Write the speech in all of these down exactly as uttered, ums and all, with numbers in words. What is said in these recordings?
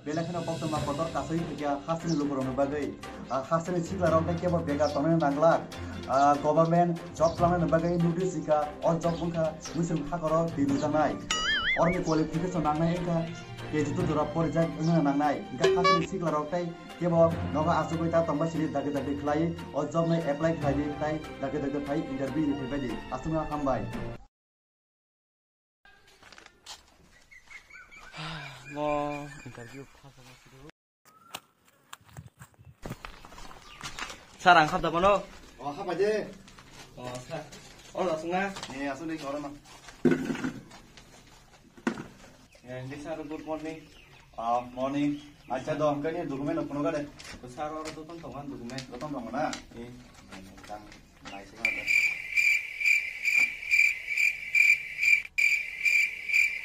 Belai kheno koktwma kotor kasui thwikha hasteni lukurokni bagwi. Ah, hasteni siklarok tei kebo begar tongnani nanglak. Ah, government job twlangnani bagwi notice rikha, o job wngkha Muising hakhoro twi rwjaknai. Oroni qualification nangnai wngkha K G two jora porijak wngna nangnai. Hingkha hasteni siklarok tei kebo nogo achugwi ta tongbai sini dagi dagi khlai, o job no apply khlai di, tai dagi dagi phai interview ni phaibai di. Aswkno hambai. Mo interview kha kha. Sir, ang kha da bono. O, kha bai de. O, sir. O, aswk na? Eh, aswk ni oro na. Eh, hindi, sir, good morning. Ah, morning. Acha, do, ang kani document no kuno gade. Sir, oro doton tongan document. Doton tongana? Eh. Tang. Naisingma de.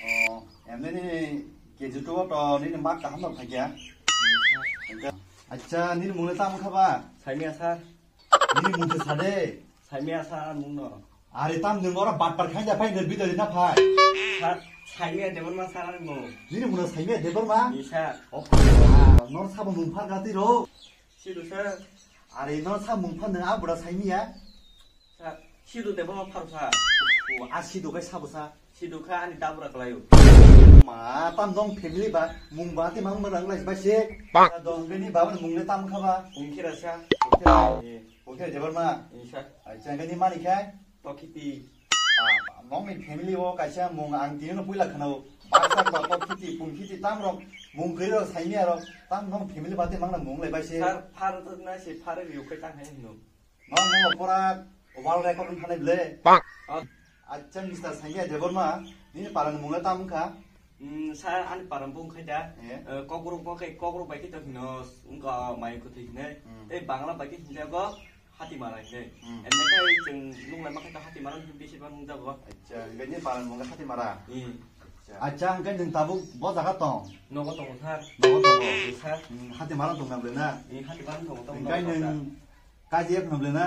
O, emne nini K G two o to nini mark kaham no phaikya? Acha, nini mungni tamo khaba? Saimia sir. Nini mungni sade? Saimia sir, mungno. Are tam nung ora batpar khainja phai nir bidari na phai. Sir, Saimia Debbarma sir ani mung. Nini mungno Saimia Debbarma? Ni sir. O, nor sabo mung phar gati ro. Sido sir. Are no sa mung phan nang abura saimiya. Sir, sido de bama pharo sa. O a sido kai sabo sa. Sido kha ani dabura kalayo. Ma tam nong family ba mung ba te mang mang lai ba se. Dong bini baba mung le tam kha ba. Ungkira sa. Ungkira. Ungkira Debbarma. Isa. Ai chang ni mani khai. Tokiti. Ah, nongni family o kaisa mung ang tini no puila khwnao. Baksa ba pok khiti, pung khiti tam rok, mung kwrwi rok saimia rok, tam nong family bate mangna mung lai bai se. Sir, phar to na se phar rw kai tang hai no. Nong mung pora world record wng thanai ble. Bang. Oh. Acha Mister Saimia Debbarma, nini parang mung le tam kha? Hmm, sir, ani parang bung khai da. Eh? Eh, kokrok bo khai, kokrok bai khai to hino, ungka mai kuthai hinai. Hmm. Tei Bangla bai khai hinjago. Hatimara hinwi. Hmm. Emne kai chwng nung lai ma khe to Hatimara hinwi bisi ban nung jago. Acha, hingke ni paran mung Hatimara. Hmm. Acha, hingke nwng tabuk bo jaga tong? Nogo tongo sir. Nogo tongo? Ee, sir. Hmm, Hatimara tong na ble na? Ee, Hatimara tongo, tongo, hingke tongo, nwng sir. Kaji yak na ble na?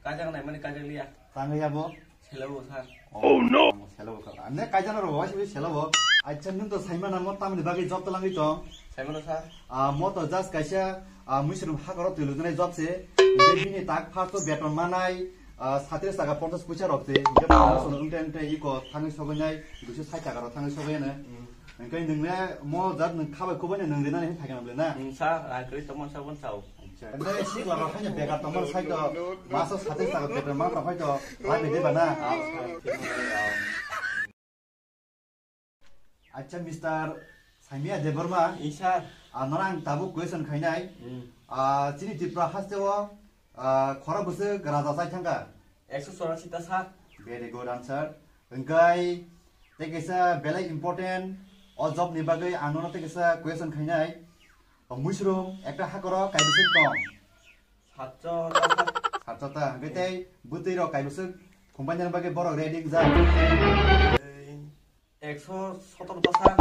Kajak nai mani kajak liya. Tangwi ya bo? Selo bo sir. Oh no. Selo bo kha. Ane kaijana ro waisi waisi selo bo. Acha nwng to saima namo tamni bagwi job to langwi tong. Saima no sir. Ah, mo to just kaisa, ah, muisrum hakoro twi lujunai job se. Hingke bini tak first to beton manai, ah, satris taka ponchas puisa rok se. Hingke promotion wngte wngte iko thangwi sogwi nai, duiso sait taka rok thangwi sogwi nai. Hmm. Hingke nwng ne mo jat nwng khabai kubui nwng rinani hin phaikhe nang le na? Hmm, sir, ang kwrwi tongmani sabo chao. Acha. Hingke sikla rok haino bekar tongmani sai to maso sate saka beton mang rok hai to labi de ba na? Ah, sir, thik. Acha, Mister Saimia Debbarma. Ee, sir. Ah, nora ang tabuk question khainai. Hmm. Ah, chini Tripura haste o, ah, khora bwswk raja chai thangkha? Ekso chorasi ta, sir. Very good answer. Hingkai tei kaisa belai important o job ni bagwi ang nono tei kaisa question khainai. O muisrum ekta hakoro kaibwswk tong? Satso ta, sir. Satso ta. Hingkai tei bwtwi rok kaibwswk company ni bagwi borok ready wngjak? Ei, ekso sotoro ta, sir.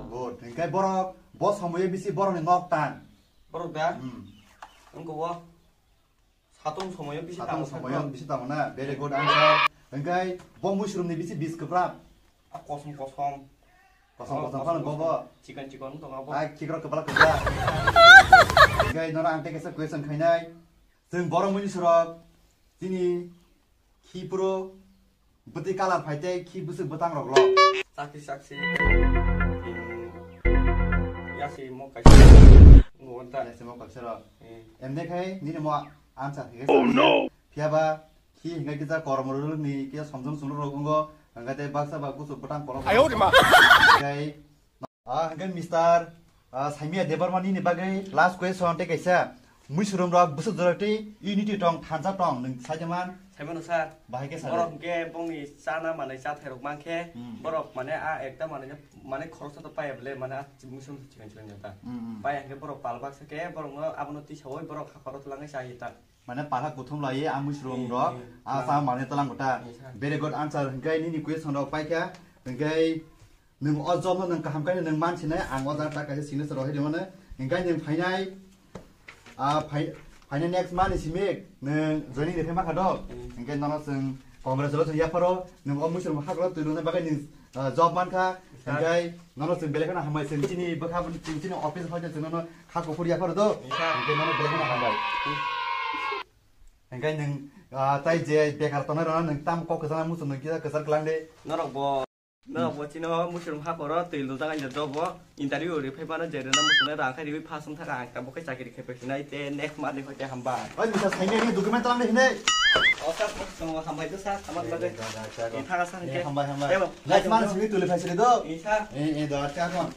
Good. Hingkai borok bo somoyo bisi borokni nok tan? Borok da? Hmm. Wngkha o. Satung somoyo bisi tamo, sir. Satung somoyo bisi tamo na? Very good answer. Hingkai bo muisrumni bisi bis kwprak? A kosom kosom. Kosom kosom phano bobo. Chikon chikon wng tongo bo. Ai, khikrok kwplak kwplak. Hingkai noro ang tei kaisa question khainai. Chwng borok muisurok chini khi puro bwtwi colour phai tei khi bwswk bwtang rok lo. Chakri chakri. Yasi mo kaisa. Ngo ta. Yasi mo kaisa ro. Eh. Emne khai nini mo answer khe. Oh no. Phiya ba khi hingke kisa korom rwrwk ni kisa somjong chungrwk rok wngo, hingke tei baksa ba kuchuk bwtang kolok. Ayo de ma. Hingke, ah, hingke Mister, ah, Saimia Debbarma nini bagwi last question tei kaisa, muisrum rok bwswk jora tei unity tong thansa tong nwng sai de man? Saimano sir. Bahai khe sa de. Borok hingke bongni chana manwi chathai rok mankhe, hmm, borok mane a ekta manwi mane khoroksa to paiya bole mane a muisrum chikon chikon jata. Hmm, hmm. Paiya hingke borok pal baksa khe borokno abono tisawi borok hakhoro twlangwi chahi ta. Mane palha kuthum lai a muisrum rok, hmm, a sa mane talang kota. Yes, sir. Very good answer. Hingke nini question rok paikha. Hingke nwng o job no nwng kaham khe nwng mansinai, ang o jaga ta kaisa signature rok hai rwmano. Hingke nwng phainai, a, phai-, phainai next month ni simi nwng joining rwphai mankha do. Hmm. Hingke nono chwng congratulations yapharo. Nwng o muisrum hakhoro twi rwnai bagwi nwng, a, job mankha. Hingkai nono chwng belai kheno hambai, chwng chini bwkha, chwng chini office hoite chwng nono kha kuphur yaphar do. Hingkai nono belai kheno hambai. Hingkai nwng, ah, tai je bekar tongnai rwna nwng tam kok kwchangma muchung nwng kisa kwchar kwlang de. Norok bo, norok bo chino muchung ha koro twi lujak ani job bo interview ri phai mano je rwna muchung nai rang khai riwi pass wng thaka ang tabuk khe chakri khai paisinai te next month ni hoite hambai. Oi, misa saini ni document tang de hine. O sir, tong hambai do sir, hambai do. Ni thaga sir ke. Hambai, hambai. Next month sini tuli phai sini do. Ni sir. Eh, eh, do, acha kon.